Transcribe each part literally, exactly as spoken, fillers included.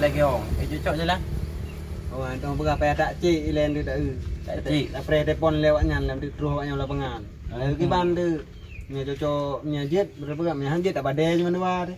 Lagi oh, eh, cocok je lah. Oh, antoh peugah payah tak cek ilèe tu tak eu. Tak cek. Tak preh telepon lé awaknyan lam tu, troh awaknyan lapangan. Lalu kiban tu. Nyan cocok, nyan jeuet, beureupeugah, nyan jeuet tak padé cuma dua tu.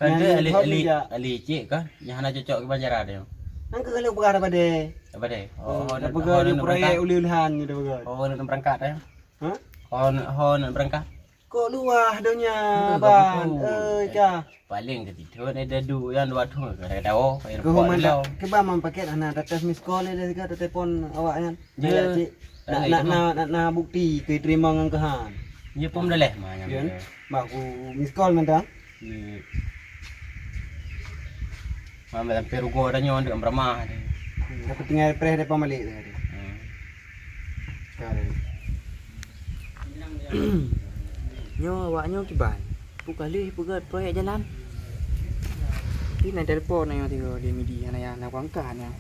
Kan tu ahli, ahli, ahli cek kan? Nyan hana cocok kiban cara dia. Nang keu kalau peugah tak padé. Tak padé. Oh, oh, tak peugah dia proyek ulih ulhan gitu peugah. Oh, nak berangkat ya? Ha? Oh, nak, oh, nak berangkat. Kok luwah donya, Ban? Eh, ka. Paling keu tiga ni dadu nyang dua thon ka tahu. Keu airport man lom. Keu ban man paket hana tates miss call dia, dia telepon awak nyan. Ya, ya. Cik. Nak, nak, nak, nak, nak bukti keu terima ngon keuhan. Ya, pom dah leh mah nyan. Ya. Bah, ku miss call mantang. Ni. Mama sampai rugoe dah nyoe deuk ramah dia. Tapi tinggal preh depan balik tadi. Hmm. Sekarang. Nyoe awak nyoe kiban. Peue ka lheueh peugöt proyek jalan. Tapi na telepon nyoe tiga di Midi, hana ya, na kuangkat nyoe.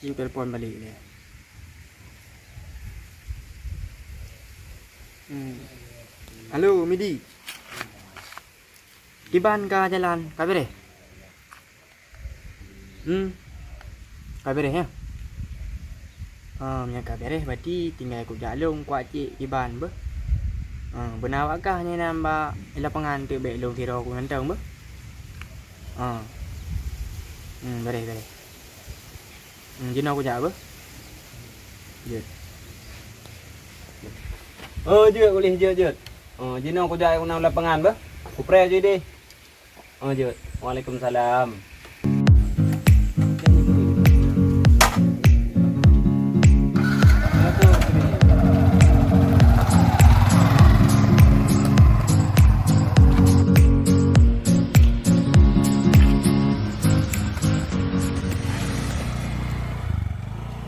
Jim telepon balik dia. Hmm. Halo, Midi. Kiban ka jalan, ka beres? Hmm. Ka beres, ya? Oh, meunyo ka beres, berarti tinggai kujak lôn kuak cik kiban, beuh. Ha, beuna awak kah nyan bak lapangan tu, bèk lôn sidroe ku mantong, beuh. Ha. Hmm, beres, beres. Hmm, jinoe kujak, beuh. Jeuet. Oh, jeuet, ulih jeuet, jeuet. Oh, jinoe kujak u lapangan, beuh. Kupreh ju deh. Oh, jeuet. Waalaikumsalam.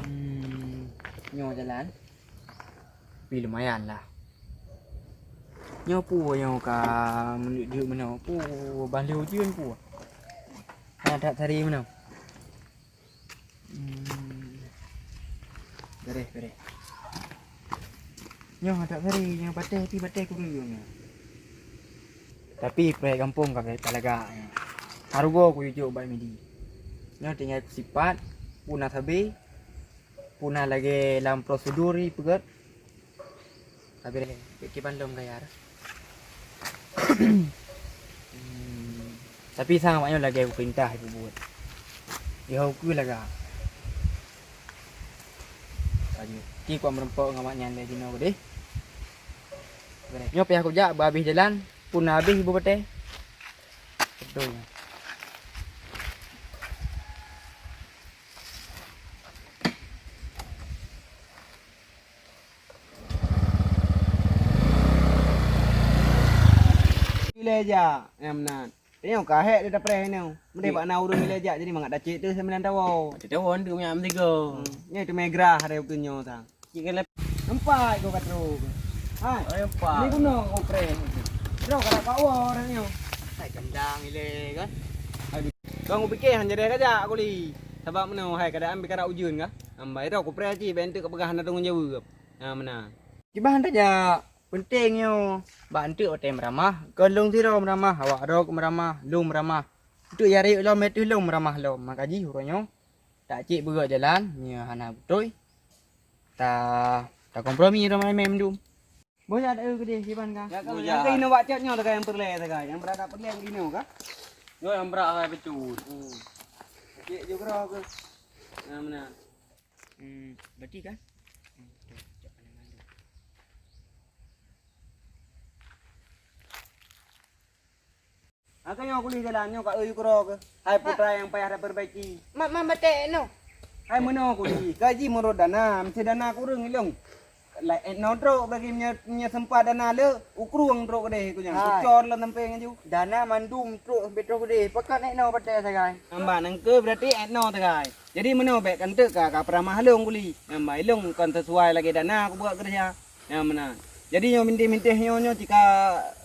Hmm, nyoe jalan. Tapi lumayan lah. Nyoe peue nyoe ka meuneuk-neuk meunoe, peue ban lheueh ujeuen peue. Hana that sari meunoe. Hmm. Beres, beres. Nyoe that sari, nyoe batèe, pi batèe kureueng nyoe. Tapi proyek gampông ka, ka lagak nyoe. Harugo kujok bak Midi. Nyoe tinggai kusipat, peue na sabé, peue na lagèe lam prosedur ipeugöt. Habis deh, kiban lom gaya dah. Hmm. Tapi sang awak nyoe lagèe kupeurintah ibubuet. Di hau keu laga. Ayo, ki kuat meureumpok ngon awak nyan lé jinoe deh. Nyoe payah kujak beuhabéh jalan, peue na habéh ibu batèe. Beutôi nyoe. Ilèe jak, nyang meunan. Tanyoe ka hék di tapreh inoe. Meudeh bak na ureueng ilèe jak, jadi mangat tacit teuh sambilan tawoe. Tacit tawoe, aneuëk minyak meusigoe. Hmm, nyoe teumé grah ada waktu nyoe sang. Cik kan lep- Nampak kau ka trok. Hai. Oh, nampak. Ni gunong kau preh. Trok ka dapat woe orang nyoe. Hai kendang ilèe kan. Hai, kau pike han jadi ka jak aku li. Sabab meunoe hai keadaan bikarak ujeuen ka. Ambai trok ku preh cit, bèk enteuk ka peugah hana tanggung jaweueb. Ha, meunan. Kiban tajak. Peunteng nyoe, bak enteuk watèe meuramah, kon lôn sidroe meuramah, awak droe meuramah, lôn meuramah. Enteuk ya rayeuk lom, ateueh lôn meuramah lom. Maka jih uroe nyoe, tak cit beugöt jalan, nyoe hana beutôi. Ta, ta kompromi lom, mé mandum. Boh ya, ada keudeh, kiban ka? Ya, ka, ya, ya. Ka inoe bak cot nyoe, ka nyang peureulèe, ka nyang brat peureulèe inoe ka? Nyoe nyang brat hai beutôi. Hmm. Cek juga ke? Nah, mana? Hmm, berarti kan? Hmm, betul. Cok pandang lalu. Ha, ka nyoe kulih jalan nyoe ka eu keudroe keuh. Hai putra nyang payah tapeureubaiki. Mak, mak, batek noh. Hai meunoe kulih, gaji meurot dana, meusti dana kureueng ilong. Lai et noh trok bagi meunyoe, meunyoe sempat dana le, ukrueng trok keudeh ku nyan. Hai. Kucor lom sampai ngaju. Dana mandum trok sampai trok keudeh. Pakat et noh batek sagai. Amba nangkeuh berarti et noh sagai. Jadi meunoe bèk kanteuk ka, ka peuramah lôn kulih. Nyang ba ilong kon sisuai lagèe dana kubuat keureuja. Nyang meunan. Jadi nyoe mintih-mintih nyoe, nyoe cit ka,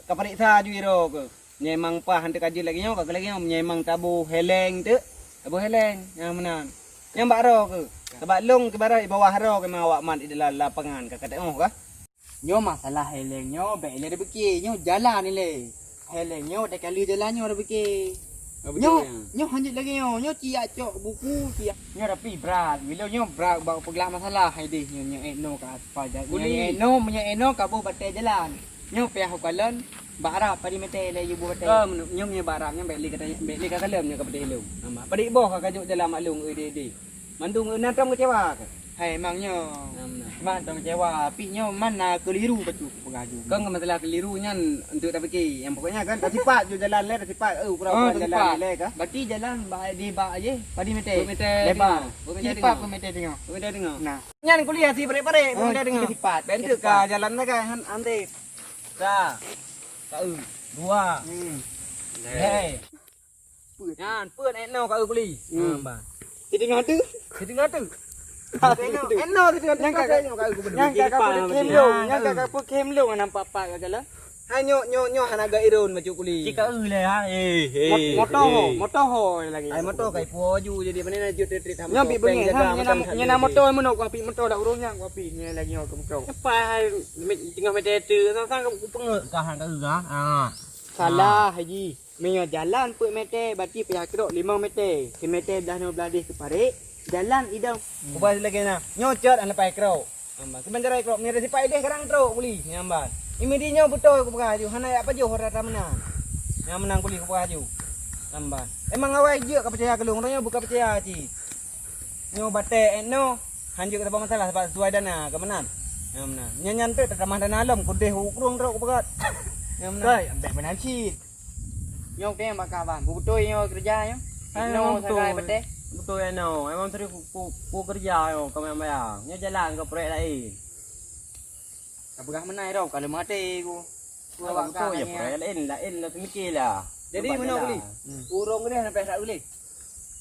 ka pareksa aju droe keuh. Nyang memang paih hanteuk ka jeuet lagèe nyoe, ka lagèe nyoe, nyang memang taboh heleng teuk, taboh heleng. Nyang meunan. Nyang bak droe keuh. Sabab lôn kibarat di bawah droe keuh, memang awak mat di dalam lapangan ka kateu'oh kah. Nyoe masalah heleng nyoe bèk ilèe dipike, nyoe jalan ilèe. Heleng nyoe teuka lheueh jalan nyoe dipike. Nyoe, nyoe hanjeuet lagèe nyoe. Nyoe ciyak cok buku, ciyak. Nyoe tapi brat. Bila nyoe brat bak peuglah masalah hai deh. Nyoe, nyoe eno ka aspal jalan. Nyoe eno, nyoe eno ka boh batèe jalan. Nyoe payah ukalon bak rab padi metèe lé yue boh batèe. Nyoe, nyoe bak rab nyoe bèk lé ka, bèk lé ka kalon nyoe ka batèe lôn. Padit boh ka kajok jalan mak lôn, eh, deh, deh. Mandum na tom keucewa kah? Hai, memang nyoe. Memang tom keucewa, tapi nyoe man na keuliru bacut peugah ju. Kon masalah keuliru nyan untuk tapike. Nyang pokoknya kan tasipat ju jalan lé, tasipat, eh, ukuran-ukuran jalan lé kah? Berarti jalan bak di bak je, padi metèe. Peuet metèe lebar. Peuet metèe teungoh. Peuet metèe teungoh. Peuet metèe teungoh. Nah. Nyan kuliah si parek-parek, peuet metèe teungoh. Tasipat. Bentuk ka jalan lé kah, han anté. Sa. Ka eu. Dua. Hmm. Hei. Nyan, peuet eno ka eu kuli. Hmm. Ha, bah. Siteungoh tu. Siteungoh tu. Eno, eno siteungoh tu. Nyang ka, nyang ka ka peukem lông, nyang ka ka peukem lông nampak pat ka jalan. Hai nyoe, nyoe, nyoe hana ga iron bacut kuli. Cit ka eu lé ha. Eh, eh. Moto ho, moto ho lagi. Ai moto ka ipo ju jadi mana na jut trit-trit. Nyoe bi beungèh ha, nyoe na moto meunoe ku api moto dak ureueng nyan ku api nyoe lagi nyoe ke moto. Apa hai teungoh metèe tu, sang-sang ku peungeut ka han ka eu ha. Ha. Salah, Haji. Meunyoe jalan peuet metèe, berarti payah keudroe limong metèe. Simetèe blah nyoe blah deh keu parek, jalan idong. Kuba lagèe na, nyoe cot hana leupah keudroe. Amban, keuban cara keudroe, meunyoe sipai deh kadang trok kuli, nyamban. Imidi nyoe beutôi kupeugah aju, hana jak pajoh rata meunan. Nyang meunan kuli kupeugah aju. Amban. Emang awai jeuet ka peucaya keu lôn, nyoe buka peucaya cit. Nyoe batèe eno, hanjeuet ka saboh masalah sabab sesuai dana keu meunan. Nyang meunan. Nyan, nyan teuk tatamah dana lom, keudeh u krueng trok kupeugah. Nyang meunan. Kai, ambek meunan cit. Nyoe keu nyang bak kah, Bang. Beutôi nyoe keureuja nyoe? Hai, memang beutôi. Sagai batèe. Beutôi nyoe. Memang tadi ku, ku, ku keureuja nyoe, ka meubayang. Nyoe jalan keu proyek laén. Ka peugah meunan droe, ka leumaté ku. Awak beutôi ka ya, proyek laén, laén lah seumiké lah. Jadi meunoe kuli. Hmm. Ureueng deh sampai sak uleh.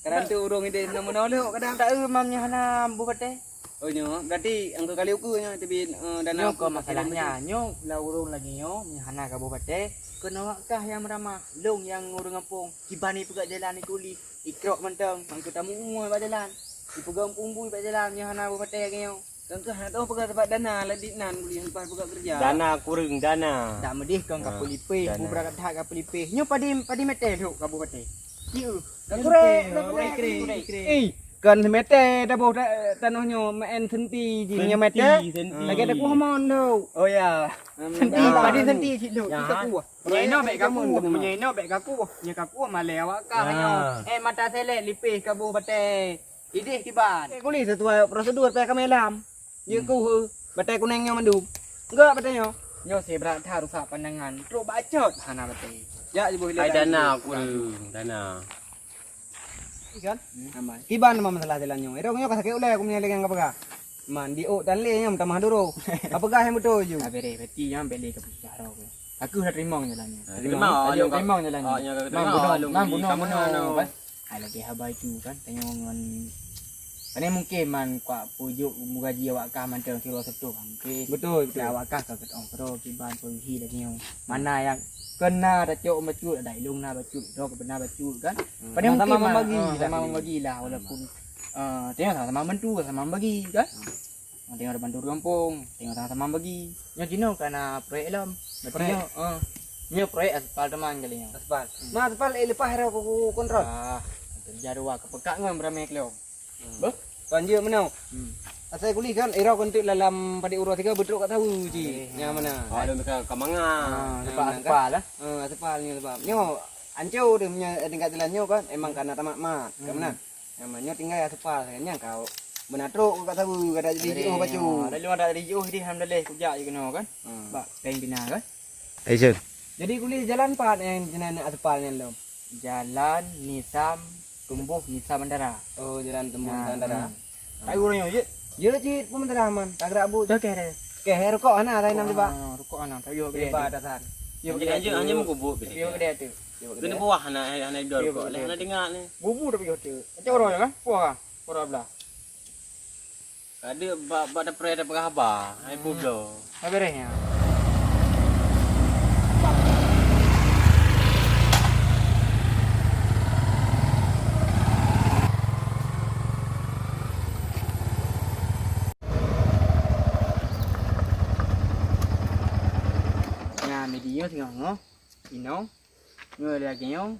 Kadang tu ureueng ideh meunoe-meunoe lé, kadang tak eu mam nyoe hana boh batèe. Oh, nyoe berarti angka kali ukeue nyoe teubiet, eh, dana. Nyoe kon masalahnya, nyoe lam ureueng lagèe nyoe, nyoe hana ka boh batèe, kon awak kah nyang meuramah, lôn nyang ureueng gampông, kiban ipeugah jalan ikuli, ikrok mantong, mangko tamu umui bak jalan, ipeugah umpung bui bak jalan, nyoe hana boh batèe lagèe nyoe. Kan keuh hana teupeugah sabab dana ladit nan ulih leupah peugah keureuja. Dana kureueng, dana. Tak meudeh kon ka peulipeh, bubra that ka peulipeh. Nyoe padi, padi metèe dok ka boh batèe. Cieu. Ka kurek, ka kurek. Eh, kon metèe taboh ta-, tanoh nyoe, meu'en senti jih nyoe metèe. Senti, senti. Lagèe taku hamon tu. Oh ya. Senti, padi senti cit tu. Ya. Inoe bèk kaku, meunyoe inoe bèk kaku. Nyoe kaku malèe awak kah nyoe. Eh, mata selek lipeh ka boh batèe. Ideh kiban. Eh, kuli sesuai prosedur payah kami lam. Jeuet kuh, eh, batèe kunèng nyoe mandum. Enggak batèe nyoe. Nyoe sibrat that rusak pandangan. Trok bacot hana batèe. Jak jiboh ilèe. Hai dana kureueng, dana. Ikan? Aman. Kiban nama masalah jalan nyoe. Erong nyoe ka sakét ulèe aku meunyoe lé nyang ka peugah. Man, di ôk tan lé nyoe tamah doro. Ka peugah nyang beutôi ju. Ka bereh, berarti nyan bèk lé ka peugah roh. Aku dah teurimong jalan nyoe. Teurimong, teurimong jalan nyoe. Mang bunoe, mang bunoe, mang bunoe. Hai lagèe haba itu kan, tanyoe ngon, pane mungken man kuak peujok meugaji awak kah mantong sidroe seutoh mungken. Beutôi, beutôi. Awak kah ka keutong keudroe kiban peuleuhi lagèe nyoe. Mana nyang keuna tacok bacut, ada ilong na bacut, droe keubena bacut kan. Pane mungken sama membagi, sama membagi lah walaupun, eh, tanyoe sama-sama bantu, sama membagi kan. Tengok ada bantu gampông, tengok sama-sama bagi. Nyoe jinoe ka na proyek lom. Berarti proyek? Nyoe, eh, nyoe proyek aspal teman kali nyoe. Aspal. Hmm. Ma aspal, eh, leupah ro ku, ku kontrol. Ah, kerja dua kepekat ngon beramai kelom. Hmm. Beuh? Tuan jeuet meunoe. Hmm. Asai kuli kan, ira keuneuk dalam padé uroe tiga beutôi kat tahu ji. Nyang mana? Oh, ada mereka ka mangan. Ah, lepas aspal lah. Ah, aspal nyoe sebab. Nyoe anco deh punya tingkat jalan nyoe kan. Emang ka na tamat mat. Ka mana? Nyang nyoe tinggai aspal, nyang ka beuna trok ka sabu, ka jadi jiôh bacut. Ada lôn ada jadi jiôh deh, alhamdulillah, kujak je keunoe kan. Hmm. Bak peng bina kan. Action. Jadi kuli jalan pat nyang keunan aspal nyan lom. Jalan Nisam Tumbuh Nisam Antara. Oh, jalan Tumbuh Nisam Antara. Tahu orang nyoe je? Jeuet cit peumeuntara man, tagerak buet. Okey deh. Okey, hai rukok hana, hai nam cuba. Rukok hana, tapi okey. Cuba atasan. Anjing, anjing, anjing mengkubur. Tapi okey deh tu. Kena buah hana, hana dua rukok. Hana dengar ni. Bubu tapi okey. Macam orang kan? Puah. Orang belah. Ada bak, bak dapur ada peugah haba. Hai budo. Hai bereh nya. Nah, media tengah ngoh. Inoe. Nyoe lagèe nyoe,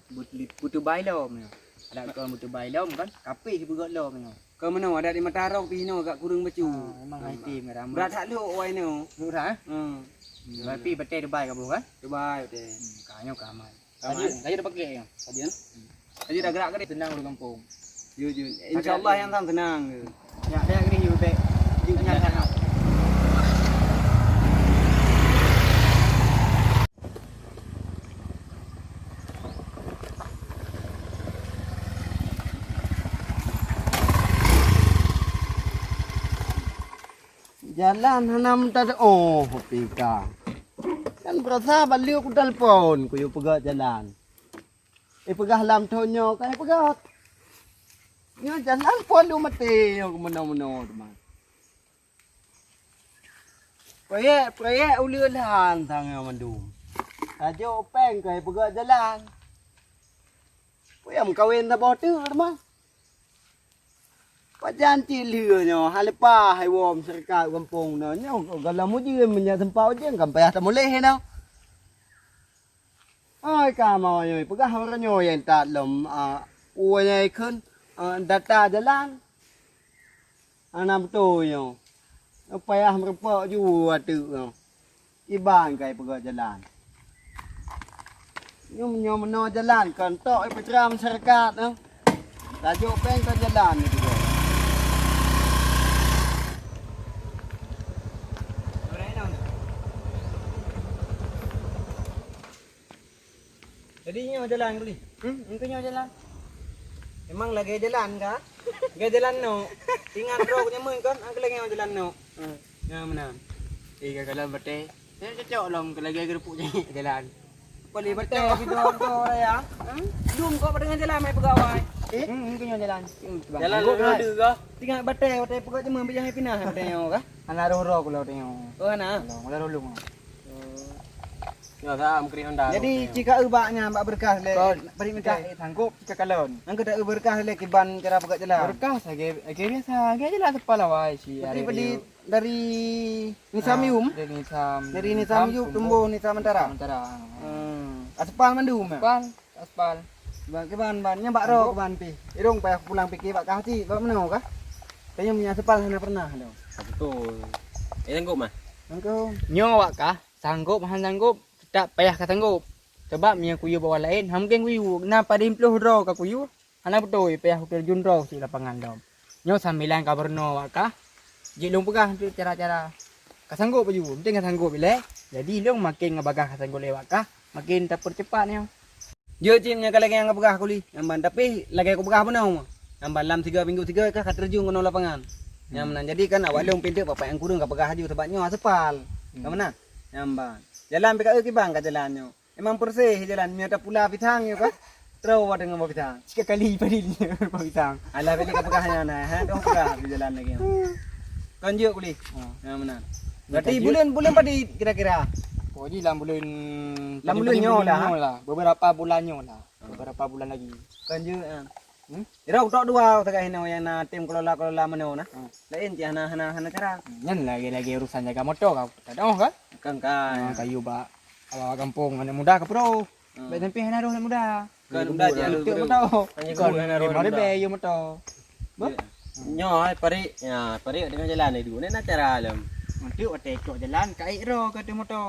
beuteubai lom nyoe. Adak kon beuteubai lom kan, kapéh beugöt lom nyoe. Kon meunoe adak di Mata Rong pih nyoe agak kureueng bacut. Ah, memang hai tim ramai. Brat that lhok wai nyoe. Murah, eh? Hmm. Berarti batèe teubai kamoe kan? Teubai batèe. Hmm, ka nyoe ka aman. Ka aman. Laju, laju dah pakai nyoe. Laju, eh? Laju dah gerak ke dia? Tenang di kampung. Jujur. Insya Allah nyang sang tenang. Ya, ya, gini, Yu, bek. Yu, nyang sang. Jalan hana meuta-, oh, pika. Kan berasa balik ku telepon, ku yue peugah jalan. Eh, peugah lam thon nyoe, kan peugah. Nyoe jalan pun lu maté, nyoe keumeunong-meunong teuma. Proyek, proyek uleue lhan sang nyoe mandum. Tajok péng kai peugah jalan. Puyang meukawen saboh teuk teuma. Pajan cit lheueh nyoe, haleupah hai wom syarikat gampông nyoe, nyoe gohlom ujeuen, meunyoe seumpat ujeuen, kan payah tamuléh nyoe. Oi, kamoe nyoe peugah uroe nyoe nyang that lom, a, uroe nyoe kheun, a, data jalan. Hana beutôi nyoe. Payah meurumpok ju ateueh nyoe. Kiban kai peugah jalan. Nyoe, nyoe meunoe jalan, kon tok ipeuceura masyarakat nyoe. Tajok péng kon jalan nyoe juga. Jadi nyoe jalan kali. Hmm, engkau nyoe jalan. Memang lagèe jalan ka? Lagèe jalan nok. Ingat droe nyoe meunan kan, aku lagèe nyoe jalan nok. Hmm. Nyoe meunan. Eh, ka jalan batèe. Saya cocok lom ke lagèe keurupuk jangèk jalan. Boleh batèe di dua-dua ya. Hmm? Dum kok dengan jalan mai pegawai. Eh? Hmm, engkau nyoe jalan. Hmm, jalan lode ka? Tinggal batèe, batèe pegawai cuma bijah pinah batèe nyoe ka? Hana roh-roh kula batèe nyoe. Oh, hana? Kula roh lung. Oh. Nyoe sa meukeureuh Honda. Jadi, cika eu bak nyan bak beureukas lé. Kon, parit mita. Cika sangkop, cika kalon. Nang keuda eu beureukas lé kiban cara peugah jalan. Beureukas lagèe, lagèe biasa, lagèe jalan aspal awai si. Berarti dari Nisam Yum? Dari Nisam. Dari Nisam Yum tumbuh Nisam Antara. Antara. Hmm. Aspal mandum ya? Aspal, aspal. Bak kiban ban, nyan bak roh kiban pih. Irong payah pulang pikir bak kah cit, bak meunoe kah? Tanya punya aspal hana pernah tu. Betul. Eh, sangkop mah? Sangkop. Nyoe awak kah? Sangkop han sangkop, teutap payah ka sangkop. Sabab meunyoe kuyue bak laén, han mungken kuyue. Na padum ploh droe ka kuyue, hana beutôi payah kuterjun droe si lapangan lom. Nyoe sambilan ka peurunoe awak kah, jeuet lôn peugah cara-cara. Ka sangkop laju, penting ka sangkop ilèe. Jadi lôn maken ngon bagah ka sangkop lé awak kah, maken tapeucepat nyoe. Jeuet cit nyoe ka lagèe nyang kapeugah kuli, nyan ban, tapi lagèe kupeugah bunoe. Nyan ban lam tiga minggu tiga ka, ka terjun keunoe lapangan. Nyan meunan. Jadi kan awak lôn pinteuk bapak nyang kureueng kapeugah laju sabab nyoe aspal. Ka meunan? Nyan ban. Jalan pih ka eu kiban ka jalan nyoe. Memang peureuseh jalan nyoe tapula pisang nyoe ka. Troh deungon bak pisang. Cika kali padit nyoe bak pisang. Alah, bèk lé kapeugah nyan, ha, dong peugah di jalan lagèe nyoe. Kon jeuet kuli. Ha. Nyan meunan. Berarti buleuen, buleuen padit kira-kira? Pokok jih lam buleuen, lam buleuen nyoe lah. Beberapa bulan nyoe lah. Beberapa bulan lagi. Kan jeuet, ah. Hmm? Ira utok dua tagak hinoe nyang na tim kelola-kelola manoe na. Hmm. Laén cit hana, hana, hana cara. Nyan lagèe-lagèe urusan jaga moto ka tadong kan? Kan, kan. Ha, kayue bak awak gampông aneuk muda ka peuroh. Hmm. Bèk sampai hana roh aneuk muda. Kan muda cit. Untuk moto. Kan hana roh aneuk muda. Yue moto. Bah? Nyoe, eh, parit. Ya, parit deungon jalan ni dulu. Ni na cara lom. Untuk watèe cok jalan, ka ék roh ka tu moto.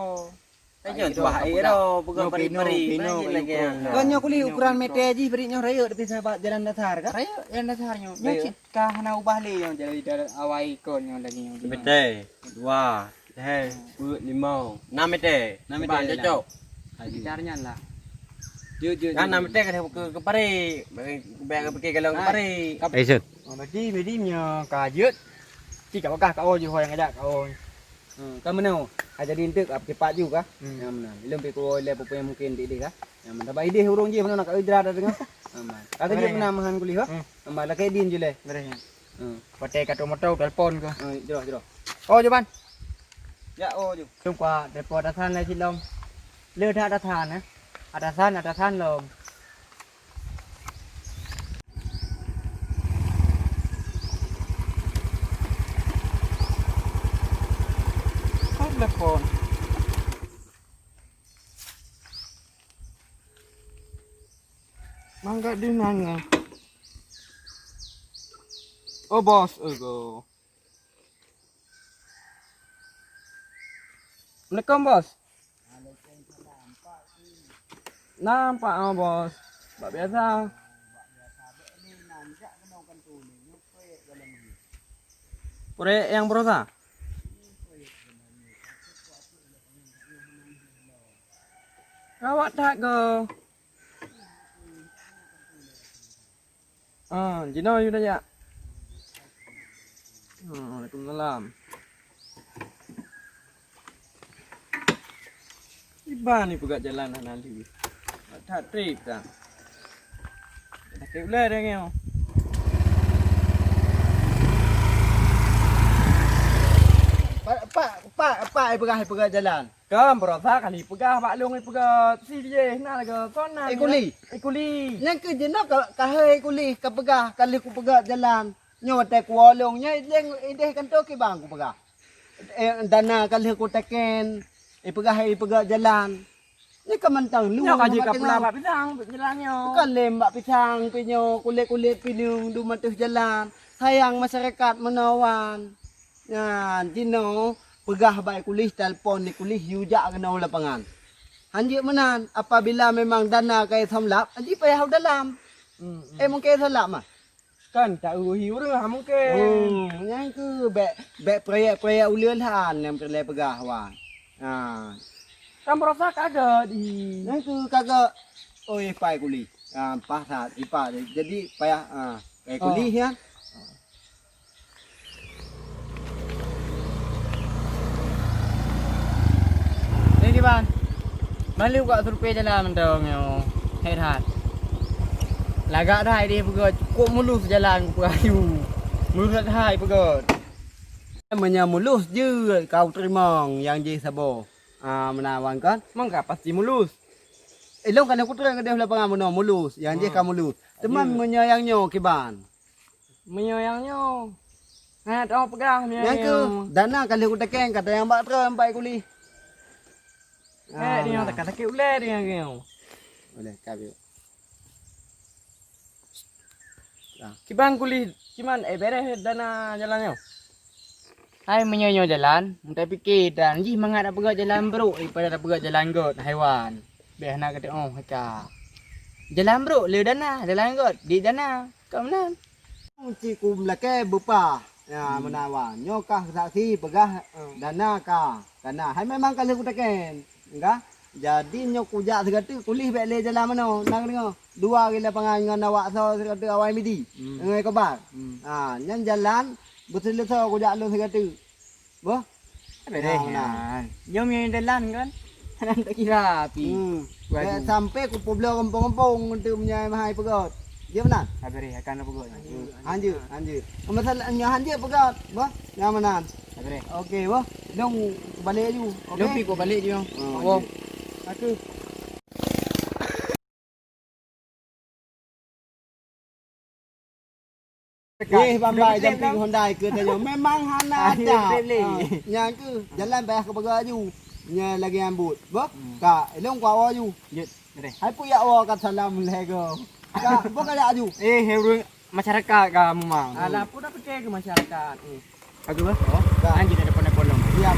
Ayo tuah air dah, pegang pari-pari. Kan nyoe kuli ukuran meter jih beri nyoe rayeuk tapi sahabat jalan dasar kan? Rayeuk jalan dasar nyoe. Nyoe cit ka hana ubah lé nyoe jadi awai kon nyoe lagi nyoe. Meter dua, eh, lima, enam meter. Enam meter cocok. Sekitar nyan lah. Jujur. Kan enam meter kan ke, ke pari. Baik ke, ke galong ke pari. Eh, Sud. Oh, berarti, berarti nyoe ka jeuet. Cit ka bakah ka oh jih ho nyang ajak ka oh. Hmm, ka meunoe. Ka jadi enteuk ka cepat ju ka. Hmm. Nyang meunan. Ilôn pih kuwoe ilèe peue-peue nyang mungken di idéh ka. Nyang meunan. Bak idéh ureueng jih meunoe ka ujra dah deungoe. Aman. Ka keuneuk meunan meuhan kulih ka. Hmm. Aman, lakèe din ju lé. Beureh nyan. Hmm. Watèe ka teumoto telepon keu. Hmm, jroh, jroh. Oh, Joban. Ya, oh, ju. Jumpa telepon atasan lé silom. Le that atasan, eh. Atasan, atasan lom. Telepon. Mangga di nanya. Oh, bos, ego. Assalamualaikum, bos. Nampak, oh, bos. Bak biasa. Proyek yang berosa. Rawat that go. Ah, jinoe yue tajak. Ah, waalaikumsalam. Iban ni peugah jalan hana lé. That trip dah. Sakét ulèe dah nyoe. Pak, pak, pak, pak, ai peugah, ai peugah jalan. Kan beurasa kali peugah bak lôn, ai peugah si jih na lagèe son na. Eh, kuli. Eh, kuli. Nyang keuh jinoe ka, ka hai kuli, ka peugah, ka lheueh kupeugah jalan. Nyoe watèe kuwoe lôn, nyoe ideh, ideh kantô kiban kupeugah. Eh, dana ka lheueh kuteken, ai peugah, ai peugah jalan. Nyoe ka mantong lu. Nyoe ka jeuet ka pula bak pisang, jalan nyoe. Ka lem bak pisang, pi nyoe, kulét-kulét pineung, dum ateueh jalan. Sayang masyarakat meunoe wan. Nyan, jinoe peugah bak ai kuli, telepon ai kuli, yue jak keunoe u lapangan. Hanjeuet meunan, apabila memang dana ka isom lap, jipayah u dalam. Hmm, hmm. Eh, mungken isom lap mah? Kan, tak uhi ureueng, ha, mungken. Hmm, nyan keuh bèk, bèk proyek-proyek ulèe lhan nyang peureulèe peugah, wan. Ha. Kan beurasa kagèt, ih. Nyan keuh kagèt. Oi, pai kuli. Ha, paih that, ipa. Jadi, payah, ha, pai kuli, oh, nyan. Ni, Iban. Malu kak survei jalan mantong nyoe. Hei, that. Lagak that ideh peugöt, cukôp mulus jalan kupeugah yue. Mulus that hai peugöt. Meunyoe mulus jeuet kau teurimong nyang jih saboh. Ah, meunan wan kan? Mangka pasti mulus. Ilôn ka lheueh kutrön keudeh lapangan meunoe mulus, nyang jih ka mulus. Teuma meunyoe nyang nyoe kiban? Meunyoe nyang nyoe, hana teupeugah meunyoe nyang keu nyoe. Dana ka lheueh kutekeng, ka tanyong bak droe, bak kuli. Eh, ah, dia nyoe nah. Sakét-sakét ulèe dia nyoe. Ulèe, ka biôh. Nah. Kiban kuli, kiban, eh, bèrèh dana jalan nyoe? Hai, meunyoe nyoe jalan, meutai pike dan jih mangat tapeugöt jalan brôk daripada tapeugöt jalan göt, hai wan. Bèk hana kateu'oh ka. Jalan brôk le dana, jalan göt di dana. Ka meunan. Cit ku meulakèe beupah. Ya, meunan wan. Nyoe kah saksi peugah dana ka. Ka na. Hai memang ka lheueh kutekeng. Enggak. Jadi nyoe kujak sigoe teuk, kulih bèk lé jalan meunoe. Na deungoe. Dua ri lapangan ngon awak soe sigoe teuk awai midi. Hmm. Ngon Kobar. Hmm. Ha, nyan jalan beuseuleusoi kujak lôn sigoe teuk. Boh? Beureh nyan. Nyoe miyueb dalan kan? Hana takira api. Hmm. Waduh. Sampai kupeubloe gampông-gampông untuk meunyoe mahai peugöt. Jeuet meunan? Beureh, akan peugöt. Hanjeuet, hanjeuet. Masalah nyoe hanjeuet peugöt, boh. Nyan meunan. Beureh. Oke, boh. Dong kubalek ju. Oke. Dong pi kubalek ju. Oh, boh. Hanjeuet. Aku. Eh, bambai jamping Honda ikeu tanyoe. Memang hana ada. Ah, nyan keuh jalan payah kupeugah aju. Nyan lagèe ambot. Boh? Hmm. Ka, ilôn kuwoe aju. Jeuet, beureh. Hai puyah woe ka salam lhèe go. Ka, boh ka jak aju. Eh, hai ureueng masyarakat ka memang. Alah, peue dak pike keu masyarakat ni? Aku bah? Oh, ka. Anjing ada pandai polong. Siap.